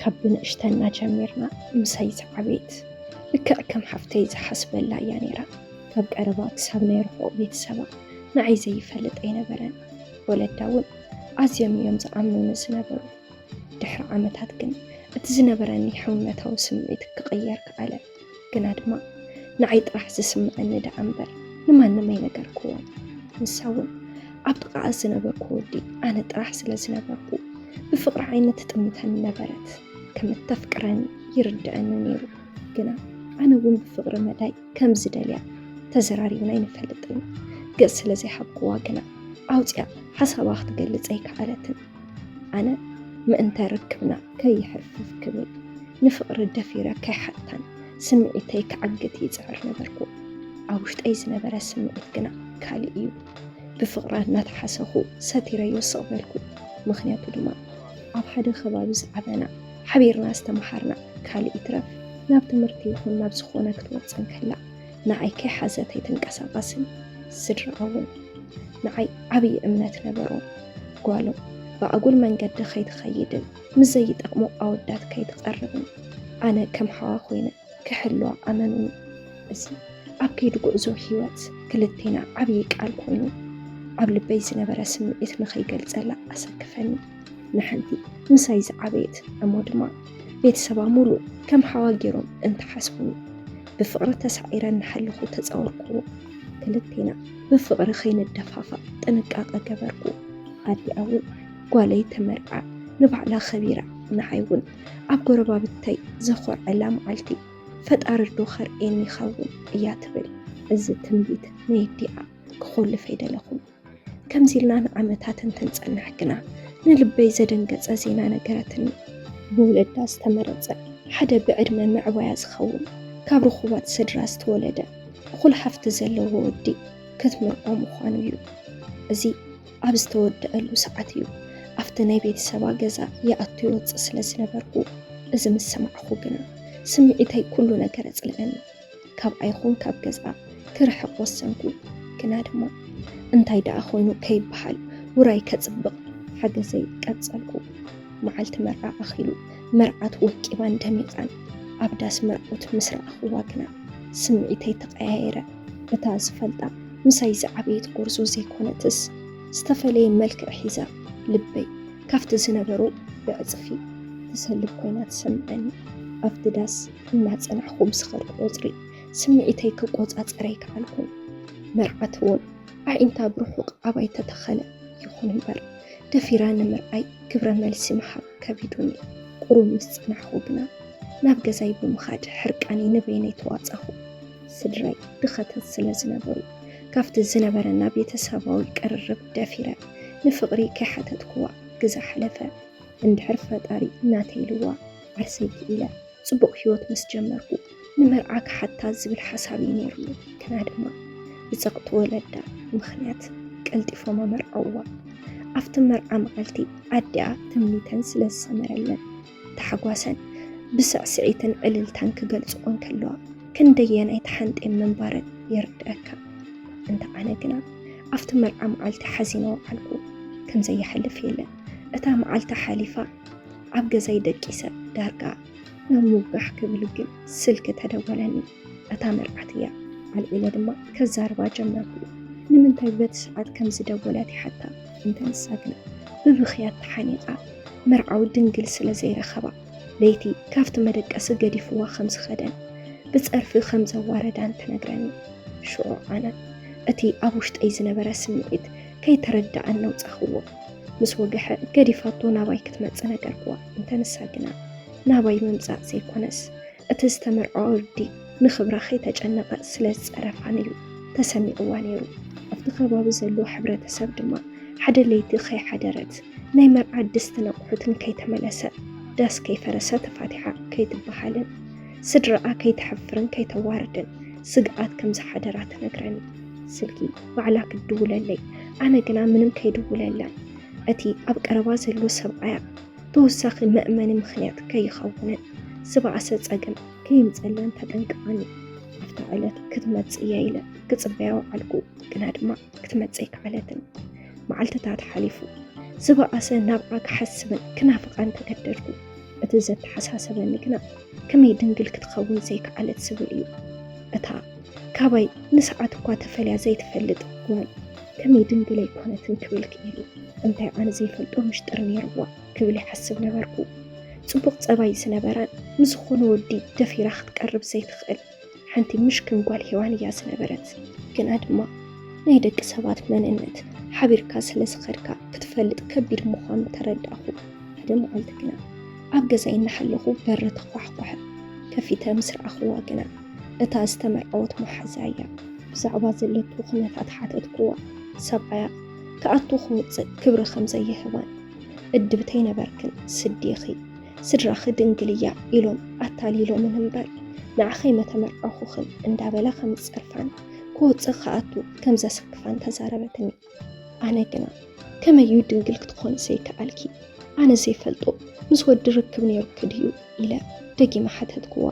ካብ ብንእሽተና ጀሚርና ምሳይ ዝዓበየት፣ ልክዕ ከም ሓፍተይ ዝሓስበላ እያ ነይራ። ካብ ቀረባ ክሳብ ናይ ርሑቕ ቤተሰባ ንዓይ ዘይፈልጥ ኣይነበረን። ወለዳ እውን ኣዝዮም እዮም ዝኣምኑኒ ዝነበሩ። ድሕሪ ዓመታት ግን እቲ ዝነበረኒ ሕውነታዊ ስምዒት ክቕየር ከኣለ። ግና ድማ ንዓይ ጥራሕ ዝስምዐኒ ደኣ እምበር ንማንም ኣይነገርክዎን። ንሳ እውን ኣብ ጥቓኣ ዝነበርኩ ወዲ ኣነ ጥራሕ ስለ ዝነበርኩ ብፍቕሪ ዓይኒ ትጥምተኒ ነበረት። ከም እተፍቅረኒ ይርድኣኒ ነይሩ። ግና ኣነ እውን ብፍቕሪ መዳይ ከም ዝደልያ ተዘራሪብና ኣይንፈልጥን። ገጽ ስለ ዘይሃብክዋ ግና ኣውፅያ ሓሳባ ክትገልጽ ኣይከኣለትን። ኣነ ምእንተ ርክብና ከይሕርፍፍ ክብል ንፍቕሪ ደፊረ ከይሓታን ስምዒተይ ክዓግት ይጽዕር ነበርኩ። ኣብ ውሽጠይ ዝነበረ ስምዒት ግና ካልእ እዩ። ብፍቕራ እናተሓሰኹ ሰቲረዮ ስቕ በልኩ። ምኽንያቱ ድማ ኣብ ሓደ ከባቢ ዝዓበና፣ ሓቢርና ዝተምሃርና፣ ካልእ ይትረፍ ናብ ትምህርቲ ይኹን ናብ ዝኾነ ክትወጽእ እንከላ ንዓይ ከይሓዘት ኣይትንቀሳቐስን። ስድራኣ እውን ንዓይ ዓብዪ እምነት ነበሮም። ጓሎም ብኣጉል መንገዲ ከይትኸይድን ምስ ዘይጠቕሙ ኣወዳት ከይትቐርብን ኣነ ከም ሓዋ ኮይነ ክሕልዋ ኣመኑኒ። እዚ ኣብ ከይዲ ጉዕዞ ህይወት ክልቴና ዓብዪ ቃል ኮይኑ ኣብ ልበይ ዝነበረ ስምዒት ንኸይገልጸላ ኣሰከፈኒ። ንሓንቲ ምሳይ ዝዓበየት እሞ ድማ ቤተሰባ ሙሉእ ከም ሓዋ ገይሮም እንተሓስቡኒ ብፍቕሪ ተሳዒረ እናሃለኹ ተጻወርክዎ። ክልቴና ብፍቕሪ ከይንደፋፋእ ጥንቃቐ ገበርኩ። ኣዲኣ እውን ጓለይ ተመርዓ ንባዕላ ከቢራ ንዓይ እውን ኣብ ጎረባብተይ ዘኾርዐላ መዓልቲ ፈጣሪ ዶ ከርእየኒ ይኸውን እያ ትብል። እዚ ትንቢት ናይ ኣዲኣ ክኾልፍ ኣይደለኹን። ከምዚ ኢልና ንዓመታት እንትንጸንሕ ግና ንልበይ ዘደንገጸ ዜና ነገረትኒ። ብወለዳ ዝተመረጸ ሓደ ብዕድመ መዕበያ ዝኸውን ካብ ርኹባት ስድራ ዝተወለደ እኹል ሃፍቲ ዘለዎ ወዲ ክትምርዖ ምዃኑ እዩ። እዚ ኣብ ዝተወደአሉ ሰዓት እዩ ኣብቲ ናይ ቤተሰባ ገዛ ይኣቱ ይወፅእ ስለ ዝነበርኩ፣ እዚ ምስ ሰማዕኹ ግና ስምዒተይ ኩሉ ነገር ኣፅልአኒ። ካብኣ ይኹን ካብ ገዝኣ ክርሕቕ ወሰንኩ። ግና ድማ እንታይ ደኣ ኮይኑ ከይበሃል ውራይ ከፅብቕ ሓገዘይ ቀፀልኩ። መዓልቲ መርዓ ኣኺሉ መርዓት ወቂባን ደሚቓን ኣብ ዳስ መርዑት ምስ ረኣኽዋ ግና ስምዒተይ ተቐያየረ። እታ ዝፈልጣ ምሳይ ዝዓበየት ጎርዞ ዘይኮነትስ ዝተፈለየ መልክዕ ሒዛ ልበይ ካብቲ ዝነበሮ ብዕፅፊ ትሰልብ ኮይና ትሰምዐኒ። ኣብቲ ዳስ እናፀናሕኹ ብዝኸድኩ ቁፅሪ ስምዒተይ ክቆፃፀር ኣይከኣልኩን። መርዓት እውን ኣዒንታ ብርሑቕ ኣባይ ተተኸለ። ይኹን እምበር ደፊራ ንምርኣይ ግብረ መልሲ ምሃብ ከቢዱኒ። ቁሩብ ምስ ጸናሕኹ ግና ናብ ገዛይ ብምኻድ ሕርቃነይ ንበይነይ ተዋጻኹ። ስድራይ ድኸታት ስለ ዝነበሩ ካብቲ ዝነበረና ቤተሰባዊ ቅርርብ ደፊረ ንፍቕሪ ከይሓተትክዋ ግዘ ሓለፈ። እንድሕር ፈጣሪ ናተይ ኢልዋ ዓርሰይ ክኢለ ጽቡቕ ህይወት ምስ ጀመርኩ ንመርዓ ክሓታ ዝብል ሓሳብ እዩ ነይሩኒ። ግና ድማ ብጸቕጢ ወለዳ ምኽንያት ቀልጢፎም ኣመርዐውዋ። ኣብቲ መርዓ መዓልቲ ኣዲኣ ትምኒተን ስለ ዝሰመረለን ታሕጓሰን ብስዕስዒትን ዕልልታን ክገልጽኦ እንከለዋ ክንደየናይ ተሓንጤን ምንባረን የርድኣካ። እንተ ኣነ ግና ኣብቲ መርዓ መዓልቲ ሓዚነ ወዓልኩ። ከም ዘይሓልፍ የለን። እታ መዓልቲ ሓሊፋ ኣብ ገዛይ ደቂሰ ዳርጋ ናብ ምውጋሕ ክብል ግን ስልኪ ተደወለኒ። እታ መርዓት እያ። ኣልዒለ ድማ ከዛርባ ጀመርኩ። ንምንታይ በቲ ሰዓት ከም ዝደወለት ይሓታ። እንተ ንሳ ግና ብብኽያት ተሓኒቓ መርዓዊ ድንግል ስለ ዘይረኸባ ለይቲ ካብቲ መደቀሲ ገዲፍዋ ከም ዝኸደን ብጸርፊ ከም ዘዋረዳን ትነግረኒ። ሽዑ ኣነ እቲ ኣብ ውሽጠይ ዝነበረ ስምዒት ከይተረድኣኒ ኣውጻኽዎ። ምስ ወግሐ ገዲፋቶ ናባይ ክትመጽእ ነገርክዋ። እንተ ንሳ ግና ናባይ ምምጻእ ዘይኮነስ እቲ ዝተመርዖ ወዲ ንኽብራ ከይተጨነቐ ስለ ዝጸረፋን እዩ ተሰሚዕዋ ነይሩ። ኣብቲ ከባቢ ዘሎ ሕብረተሰብ ድማ ሓደ ለይቲ ከይሓደረት ናይ መርዓ ድስትን ኣቑሑትን ከይተመለሰ ዳስ ከይፈረሰ ተፋቲሓ ከይትበሃልን ስድራኣ ከይተሕፍርን ከይተዋርድን ስግኣት ከም ዝሓደራ ትነግረኒ። ስልኪ ባዕላ ክትድውለለይ ኣነ ግና ምንም ከይድውለላን እቲ ኣብ ቀረባ ዘሎ ሰብኣያ ተወሳኺ መእመኒ ምኽንያት ከይኸውንን ዝበኣሰ ጸገም ከየምጸላን ተጠንቅቐኒ። ኣብታ ዕለት ክትመጽእ እያ ኢለ ክጽበያ ወዓልኩ፣ ግና ድማ ክትመጽእ ኣይከኣለትን። መዓልትታት ሓሊፉ ዝበኣሰ ናብኣ ክሓስብን ክናፍቓን ተገደድኩ። እቲ ዘተሓሳሰበኒ ግና ከመይ ድንግል ክትኸውን ዘይከኣለት ዝብል እዩ። እታ ካባይ ንሰዓት እኳ ተፈልያ ዘይትፈልጥ ጓል ከመይ ድንግል ኣይኮነትን ክብል ክኢሉ። እንታይ ኣነ ዘይፈልጦ ምሽጥር ነይርዋ ክብል ይሓስብ ነበርኩ። ጽቡቕ ጸባይ ዝነበራን ንዝኾነ ወዲ ደፊራ ክትቀርብ ዘይትኽእል ሓንቲ ምሽክን ጓል ሄዋን እያ ዝነበረት። ግና ድማ ናይ ደቂ ሰባት መንነት ሓቢርካ ስለ ዝኸድካ ክትፈልጥ ከቢድ ምዃኑ ተረዳእኹ። ሓደ መዓልቲ ግና ኣብ ገዛይ እናሃለኹ በሪ ተኳሕኳሐ። ከፊተ ምስ ረኣኽዋ ግና እታ ዝተመርዓወት መሓዛ እያ። ብዛዕባ ዘለቶ ኩነታት ሓተትክዋ። ሰብኣያ ክኣቱ ክወጽእ ክብሪ ከም ዘይህባን እድብተይ ነበርክን ስዲኺ ስድራኺ ድንግል እያ ኢሎም ኣታሊሎምን እምበር ንዓኸይ መተመርዓኹኽን እንዳበላ ከም ዝጸርፋን ክወጽእ ክኣቱ ከም ዘሰክፋን ተዛረበትኒ። ኣነ ግና ከመይ እዩ ድንግል ክትኾኒ ዘይከኣልኪ? ኣነ ዘይፈልጦ ምስ ወዲ ርክብ ነይሩኪ ድዩ? ኢለ ደጊመ ሓተትክዋ።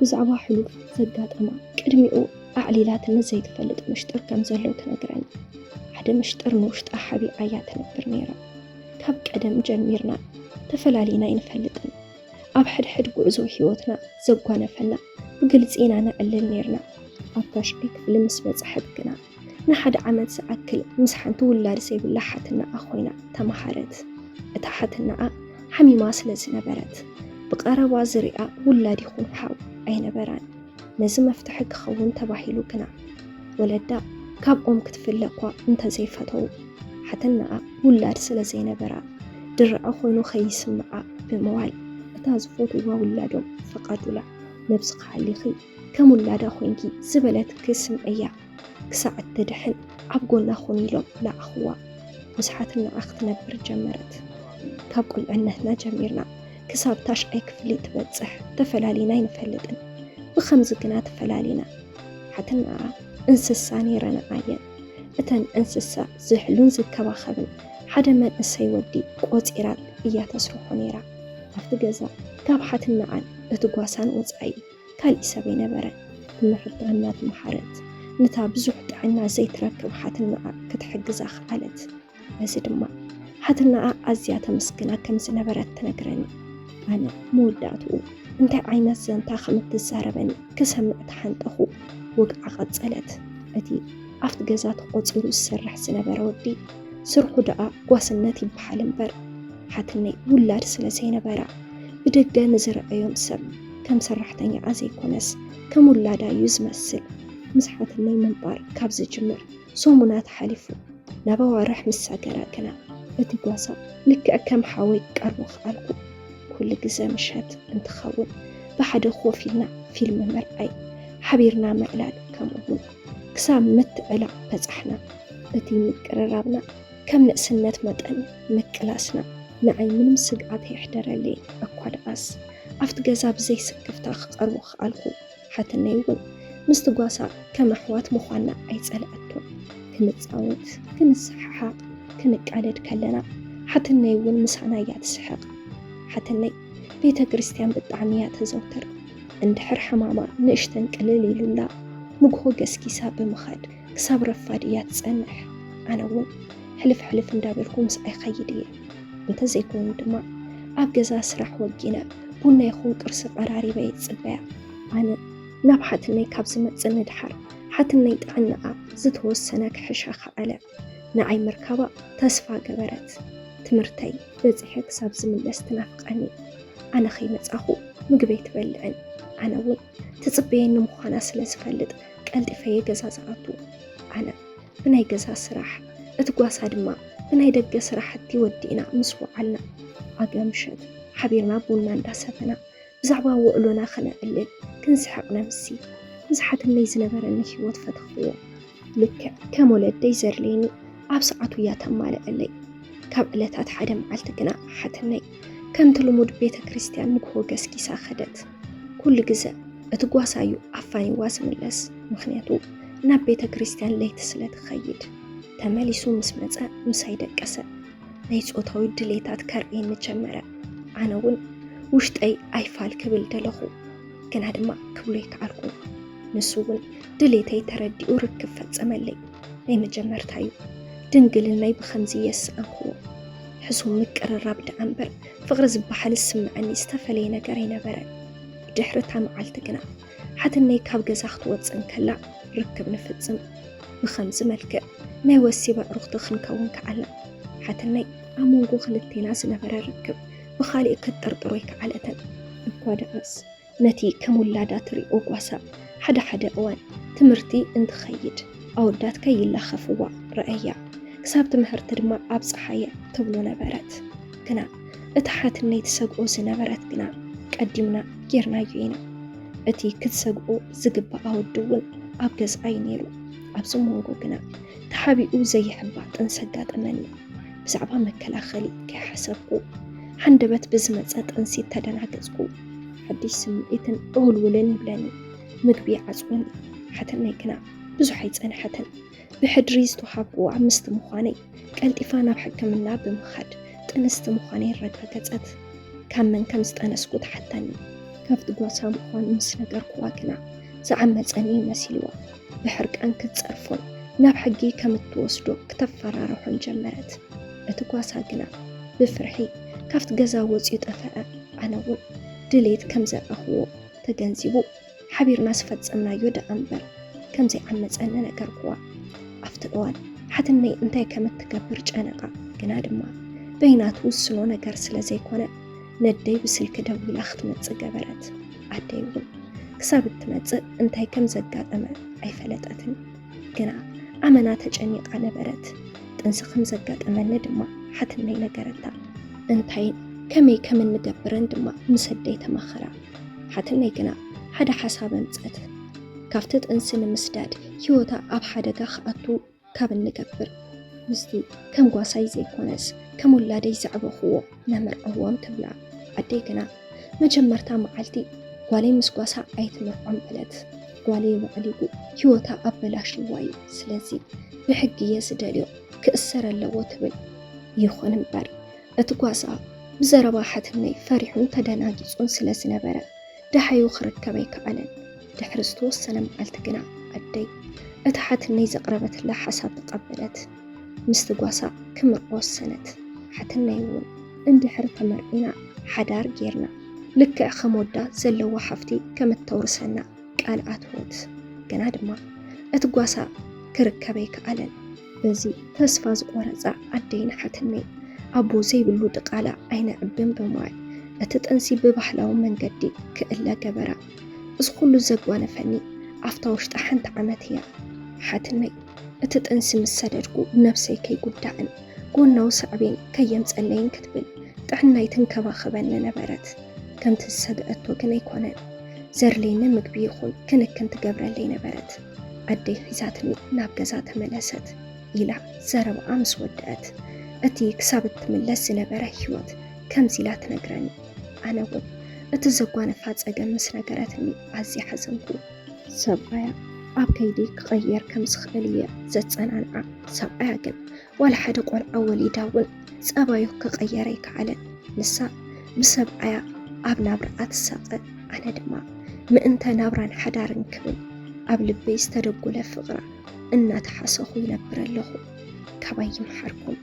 ብዛዕባ ሕሉፍ ዘጋጠማ ቅድሚኡ ኣዕሊላትኒ ዘይትፈልጥ ምሽጥር ከም ዘሎ ትነግረኒ። ሓደ ምሽጥር ንውሽጣ ሓቢኣ እያ ትነብር ነይራ። ካብ ቀደም ጀሚርና ተፈላሊና ኣይንፈልጥን። ኣብ ሕድሕድ ጉዕዞ ህይወትና ዘጓነፈና ብግልጺ ኢና ነዕልል ነይርና። ኣብ ታሽዓይ ክፍሊ ምስ በጻሐት ግና ንሓደ ዓመት ዝኣክል ምስ ሓንቲ ውላድ ዘይብላ ሓትነኣ ኮይና ተመሃረት። እታ ሓትነኣ ሓሚማ ስለ ዝነበረት ብቐረባ ዝሪኣ ውላድ ይኹን ሓው ኣይነበራን። ነዚ መፍትሒ ክኸውን ተባሂሉ ግና ወለዳ ካብ ኦም ክትፍለ እኳ እንተዘይፈተው ሓትነኣ ውላድ ስለ ዘይነበራ ድርዐ ኮይኑ ከይስምዓ ብምባል እታ ዝፈትዋ ውላዶም ፈቐዱላ። ነብስኺ ሓሊኺ ከም ውላዳ ኮይንኪ ዝበለትኪ ስምዕያ ክሳዕ እትድሕን ኣብ ጎና ኩኒ ኢሎም ለኣኽዋ። ምስ ሓትነኣ ክትነብር ጀመረት። ካብ ቁልዕነትና ጀሚርና ክሳብ ታሽዓይ ክፍሊ ትበጽሕ ተፈላሊና ኣይንፈልጥን። ብኸምዚ ግና ተፈላሊና። ሓትነኣ እንስሳ ነይረንኣ እየን። እተን እንስሳ ዝሕሉን ዝከባኸብን ሓደ መንእሰይ ወዲ ቆጺራ እያ ተስርሖ ነይራ። ኣብቲ ገዛ ካብ ሓትነኣን እቲ ጓሳን ወጻኢ ካሊእ ሰብ ኣይነበረን። ትምህርታ እናተምሃረት ነታ ብዙሕ ጥዕና ዘይትረክብ ሓትነኣ ክትሕግዛ ከኣለት። በዚ ድማ ሓትነኣ ኣዝያ ተመስግና ከም ዝነበረት ትነግረኒ። ኣነ መወዳእትኡ እንታይ ዓይነት ዘንታ ከም እትዛረበኒ ክሰምዕ ተሓንጠኹ። ወግዓ ቀጸለት። እቲ ኣብቲ ገዛ ተቖጺሩ ዝሰርሕ ዝነበረ ወዲ ስርሑ ደኣ ጓስነት ይበሃል እምበር ሓትነይ ውላድ ስለ ዘይነበራ ብደገ ንዝረኣዮም ሰብ ከም ሰራሕተኛኣ ዘይኮነስ ከም ውላዳ እዩ ዝመስል። ምስ ሓትነይ ምንባር ካብ ዝጅምር ሰሙናት ሓሊፉ። ናብ ኣዋርሕ ምስ ሰገረ ግና እቲ ጓሳ ልክዕ ከም ሓወይ ክቀርቦ ክኣልኩ። ኩሉ ግዘ ምሸት እንትኸውን ብሓደ ኮፍ ኢልና ፊልም ምርኣይ፣ ሓቢርና ምዕላል ከምኡ እውን ክሳብ ምትዕላቕ በጻሕና። እቲ ምቅርራብና ከም ንእስነት መጠን ምቅላስና ንዓይ ምንም ስግኣት ኣየሕደረለይን። እኳ ደኣስ ኣብቲ ገዛ ብዘይ ስክፍታ ክቐርቦ ክኣልኩ። ሓትነይ እውን ምስቲ ጓሳ ከም ኣሕዋት ምዃንና ኣይጸልኣቶን። ክንጻወት፣ ክንሰሓሓቕ፣ ክንቃለድ ከለና ሓትነይ እውን ምሳና እያ ትስሕቕ። ሓትነይ ቤተ ክርስቲያን ብጣዕሚ እያ ተዘውትር። እንድሕር ሕማማ ንእሽተን ቅልል ኢሉላ ንግሆ ገስጊሳ ብምኻድ ክሳብ ረፋድ እያ ትጸንሕ። ኣነ እውን ሕልፍ ሕልፍ እንዳበልኩ ምስኣ ይኸይድ እየ። እንተዘይኮይኑ ድማ ኣብ ገዛ ስራሕ ወጊነ ቡና ይኹን ቁርሲ ቀራሪበ እየ ዝጽበያ። ኣነ ናብ ሓትነይ ካብ ዝመጽእ ንድሓር ሓትነይ ጥዕናኣ ዝተወሰነ ክሕሻ ከኣለ። ንዓይ ምርካባ ተስፋ ገበረት። ትምህርተይ በጺሐ ክሳብ ዝምለስ ትናፍቐኒ። ኣነ ከይመጻኹ ምግበይ ትበልዕን ኣነ እውን ትጽበየኒ ምዃና ስለ ዝፈልጥ ቀልጢፈ እየ ገዛ ዝኣቱ። ኣነ ብናይ ገዛ ስራሕ፣ እቲ ጓሳ ድማ ብናይ ደገ ስራሕቲ ወዲእና ምስ ወዓልና፣ ኣጋ ምሸት ሓቢርና ቡና እንዳሰተና ብዛዕባ ውዕሎና ከነዕልል ክንስሕቕ ነምሲ። ምስ ሓትነይ ዝነበረኒ ህይወት ፈተኽዎ። ልክዕ ከም ወለደይ ዘድልየኒ ኣብ ሰዓቱ እያ ተማልኣለይ። ካብ ዕለታት ሓደ መዓልቲ ግና ሓትነይ ከምቲ ልሙድ ቤተ ክርስቲያን ንግሆ ገስጊሳ ከደት። ኩሉ ግዘ እቲ ጓሳ እዩ ኣፋኒዋ ዝምለስ፣ ምኽንያቱ ናብ ቤተ ክርስቲያን ለይቲ ስለ ትኸይድ። ተመሊሱ ምስ መጸ ምሳይ ደቀሰ። ናይ ጾታዊ ድሌታት ከርእየኒ ጀመረ። ኣነ እውን ውሽጠይ ኣይፋል ክብል ደለኹ፣ ግና ድማ ክብሎ ኣይከኣልኩን። ንሱ እውን ድሌተይ ተረዲኡ ርክብ ፈጸመለይ። ናይ መጀመርታ እዩ። ድንግልናይ ብኸምዚ እየ ዝሰኣንክዎ። ሕሱም ምቅርራብ ደኣ እምበር ፍቕሪ ዝበሃል ዝስምዐኒ ዝተፈለየ ነገር ኣይነበረን። ብድሕሪ እታ መዓልቲ ግና ሓትነይ ካብ ገዛ ክትወፅእ እንከላ ርክብ ንፍፅም። ብኸምዚ መልክዕ ናይ ወሲብ ኣዕሩኽቲ ክንከውን ከኣልና። ሓትነይ ኣብ መንጎ ክልቴና ዝነበረ ርክብ ብኻሊእ ክትጥርጥሮ ኣይከኣለትን። እኳ ደኣስ ነቲ ከም ውላዳ ትሪኦ ጓሳ ሓደ ሓደ እዋን ትምህርቲ እንትኸይድ ኣወዳት ከይላኸፍዋ ረኣያ፣ ክሳብ ትምህርቲ ድማ ኣብፅሓያ ትብሎ ነበረት። ግና እቲ ሓትነይ ትሰግኦ ዝነበረት ግና ቀዲምና ጌርናዮ ኢና። እቲ ክትሰግኦ ዝግባኣ ወዲ እውን ኣብ ገዝኣ እዩ ነይሩ። ኣብዚ መንጎ ግና ተሓቢኡ ዘይሕባእ ጥንሲ ኣጋጠመኒ። ብዛዕባ መከላኸሊ ከይሓሰብኩ፣ ሃንደበት ብዝመጸ ጥንሲ ተደናገጽኩ። ሓድሽ ስምዒትን ዕውልውልን ይብለኒ። ምግቢ ይዓጽወኒ። ሓትነይ ግና ብዙሕ ኣይጸንሐትን። ብሕድሪ ዝተውሃብክዋ ምስቲ ምዃነይ፣ ቀልጢፋ ናብ ሕክምና ብምኻድ ጥንስቲ ምዃነይ ኣረጋገጸት። ካብ መን ከም ዝጠነስኩ ትሓተኒ። ካብቲ ጓሳ ምዃኑ ምስ ነገርክዋ ግና ዝዓመጸኒ እዩ መሲልዋ። ብሕርቃን ክትጸርፎን ናብ ሕጊ ከም እትወስዶ ክተፈራርሖን ጀመረት። እቲ ጓሳ ግና ብፍርሒ ካብቲ ገዛ ወጺኡ ጠፈኣ። ኣነ እውን ድሌት ከም ዘርኣኽዎ ተገንዚቡ፣ ሓቢርና ዝፈጸምናዮ ደኣ እምበር ከም ዘይዓመጸኒ ነገርክዋ። ኣብቲ እዋን ሓትነይ እንታይ ከም እትገብር ጨነቓ፣ ግና ድማ በይና ትውስኖ ነገር ስለ ዘይኮነ፣ ነደይ ብስልኪ ደዊላ ክትመጽእ ገበረት። ኣደይ እውን ክሳብ እትመጽእ እንታይ ከም ዘጋጠመ ኣይፈለጠትን። ግና ኣመና ተጨኒቓ ነበረት። ጥንሲ ከም ዘጋጠመኒ ድማ ሓትነይ ነገረታ። እንታይን ከመይ ከም እንገብርን ድማ ምስ ኣደይ ተማኸራ። ሓትነይ ግና ሓደ ሓሳብ ኣምጸት። ካብቲ ጥንሲ ንምስዳድ ህይወታ ኣብ ሓደጋ ክኣቱ ካብ እንገብር፣ ምስቲ ከም ጓሳይ ዘይኮነስ ከም ውላደይ ዘዕበኽዎ ነምርዐዎም ትብላ። ኣደይ ግና መጀመርታ መዓልቲ ጓለይ ምስ ጓሳ ኣይትምርዖም በለት። ጓለይ ማዕሊጉ ህይወታ ኣበላሽዋ እዩ። ስለዚ ብሕጊ እየ ዝደልዮ፣ ክእሰር ኣለዎ ትብል። ይኹን እምበር እቲ ጓሳ ብዘረባ ሓትነይ ፈሪሑን ተደናጊጹን ስለ ዝነበረ ደሃዩ ክርከብ ኣይከኣለን። ድሕሪ ዝተወሰነ መዓልቲ ግና ኣደይ እቲ ሓትነይ ዘቕረበትላ ሓሳብ ተቐበለት። ምስቲ ጓሳ ክምርዖ ወሰነት። ሓትነይ እውን እንድሕር ተመርዒና ሓዳር ጌርና ልክዕ ከም ወዳ ዘለዋ ሓፍቲ ከም እተውርሰና ቃል ኣትወት። ግና ድማ እቲ ጓሳ ክርከብ ኣይከኣለን። በዚ ተስፋ ዝቆረጻ ኣደይን ሓትነይ ኣቦ ዘይብሉ ድቃላ ኣይነዕብን ብምባል እቲ ጥንሲ ብባህላዊ መንገዲ ክእለ ገበራ። እዚ ኩሉ ዘጓነፈኒ ኣብታ ውሽጢ ሓንቲ ዓመት እያ። ሓትነይ እቲ ጥንሲ ምስ ሰደድኩ ነብሰይ ከይጉዳእን ጎናዊ ሳዕቤን ከየምጸለይን ክትብል ጥዕናይ ትንከባኸበኒ ነበረት። ከምቲ ዝሰግአቶ ግን ኣይኮነን። ዘድልየኒ ምግቢ ይኹን ክንክን ትገብረለይ ነበረት። ኣደይ ሒዛትኒ ናብ ገዛ ተመለሰት ኢላ ዘረባኣ ምስ ወደአት፣ እቲ ክሳብ እትምለስ ዝነበረ ህይወት ከምዚ ኢላ ትነግረኒ። ኣነ እውን እቲ ዘጓነፋ ጸገም ምስ ነገረትኒ ኣዝየ ሓዘንኩ። ሰብኣያ ኣብ ከይዲ ክቐየር ከም ዝኽእል እየ ዘጸናንዓ። ሰብኣያ ግን ዋላ ሓደ ቆልዓ ወሊዳ እውን ጸባዩ ክቐየር ኣይከኣለን። ንሳ ብሰብኣያ ኣብ ናብራኣ ትሳቐ፣ ኣነ ድማ ምእንተ ናብራን ሓዳርን ክብል ኣብ ልበይ ዝተደጎለ ፍቕራ እናተሓሰኹ ይነብር ኣለኹ። ካባይ ይምሓርኩም።